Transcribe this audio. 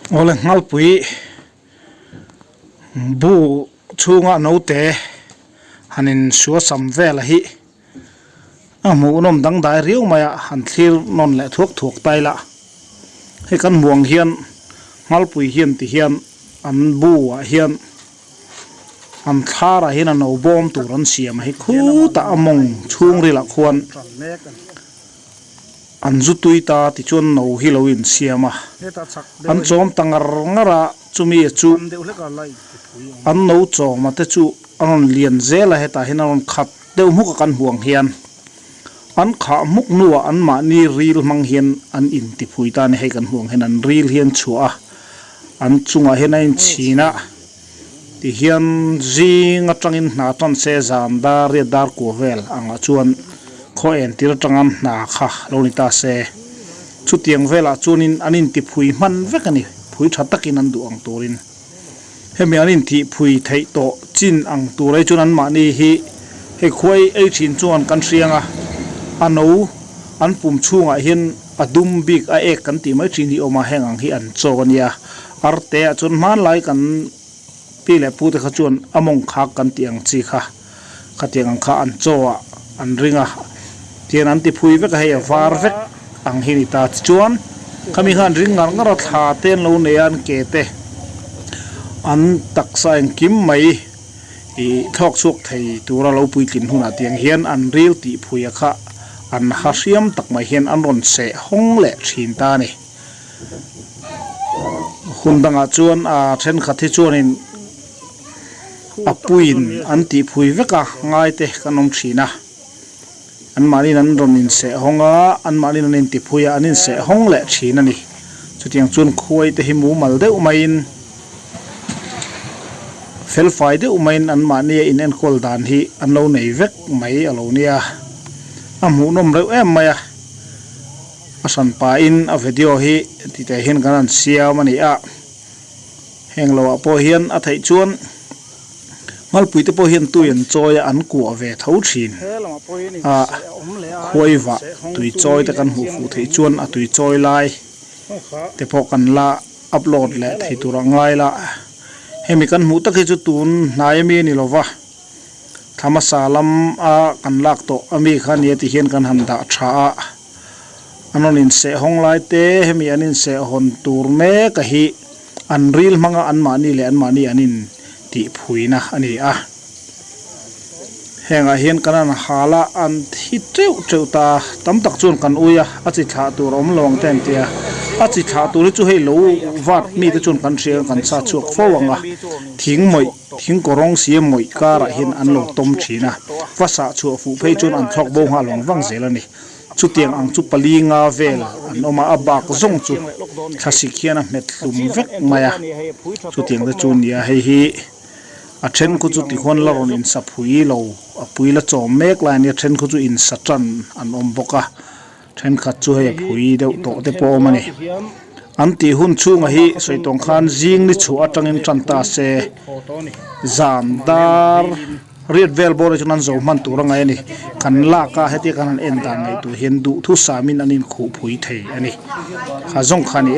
Awle Nghalpui bu chhunga naute han in suasam vel a hi a hmuhnawm dangdai riau mai a han thlir nawn leh thuak thuak ta ila hei kan hmuh ang hian Nghalpui hian ti hian an bu ah hian an thlar ah hian a no bawm tur an siam a hi khutah a mawng chhungril ah khuan. An zu tui ta tichuan no hi lo insiam a, an chawm ta ngar ngar a, chumi chu an no chawma te chu a rawn lian zel a, hetah hian a rawn khat deuh hmuk a kan hmuh ang hian an khah hmuk hnuah anmahni ril hmang hian an intiphui ta a ni, hei kan hmuh ang hian an ril hi an chhuah a, an chungah hian a inchhin a, tihian zing atangin hna tan se zan dar riat dar kua vel angah chuan. Khaw entir atanga hna kha lo ni ta se, chutiang velah chuanin an intiphui hman vek a ni, phui tha takin an duh ang turin. Hemi an intihphui theih tawh chin ang tur ei chuan anmahni hi hei khuai ei thin chuan kan hriang a, a no an pum chhungah hian a dum bik a ek kan tih mai thin hi awm a, heng ang hi an chawk a nia. Arte ah chuan hmanlai kan Pi leh pu te kha chuan a mawng khak kan tih ang chi kha khatiang ang kha an chaw ah an ring a tihian an ti phui vek a hei a var vek ang hi ni ta tichuan khami khan ring ngar ngar a thla te an lo nei a an ke te an taksa engkim mai ih thlawk chhuak thei tura lo puitlin hunah tiang hian an ril tih phui a kha an ha hriam tak mai hian an rawn seh hawng leh thin ta a ni. Hun dangah chuan a thenkhat hi chuanin a puiin an tihphui vek a, ngaite kan awm thin a. Anmahniin an rawn inseh hawng a, anmahniin an intiphui a, an inseh hawng leh thin a ni. Chutiang chuan khuai te hi mumal deuh maiin, felfai deuh maiin anmahnia inenkawl dan hi an lo nei vek mai a lo nia. A hmuhnawm reuh em mai a. A hran pahin a video hi ti teh hian kan han siam a ni a, heng lo ah pawh hian a theih chuan Nghalpui te pawh hian tui an chawi a an kuah ve tho thin a, khuai vah tui chawi te kan hmuh fuh theih chuan a tui chawi lai te pawh kan la upload leh thei tur a ngai la, hemi kan hmuh tak hi chu tun hnai ami a ni lo va. Thla hmasa lam a kan lak tawh ami kha nia ti hian kan han dah tha a, an rawn inseh hawng lai te hemi an inseh hawn tur mek a hi an ril hmanga anmahni leh anmahni an in tih phuina a ni a. Hengah hian kan han hal a, an thi teuh teuh ta, tam tak chuan kan ui a, a chi thlah tur a awm lo ang te an ti a, a chi thlah tur hi chu hei lo vat mite chuan kan hria kan chha chhuak fo ang a, thing mawih. Thingkaw rawng siam mawih karah hian an lo tawm thin a, va sah chhuah fuh phei chuan an thlawk bo nghal vang vang zel a ni. Chutiang ang chu pali nga vel an awm a, a bak zawng chu thlasik hian a hmet hlum vek mai a. Chutiang te chu nia hei hi a then khu chu tikhuan la rawn insa phui lo, a pui la chawm mek lai a nia, then khu chu insa tan an awm bawk a. Thenkhat chu hei a phui deuh tawh te pawh a awm a ni. An tih hun chhungah hi sawi tawng khan zing ni chhuah atangin tan ta se zan dar riat vel bawr hi chuan an zo hman tur a ngaih a ni. Kan lak a hetia kan han en dan ngaihtuah hian duhthusamin an inkhuhpui thei a ni. Kha zawng kha a ni e.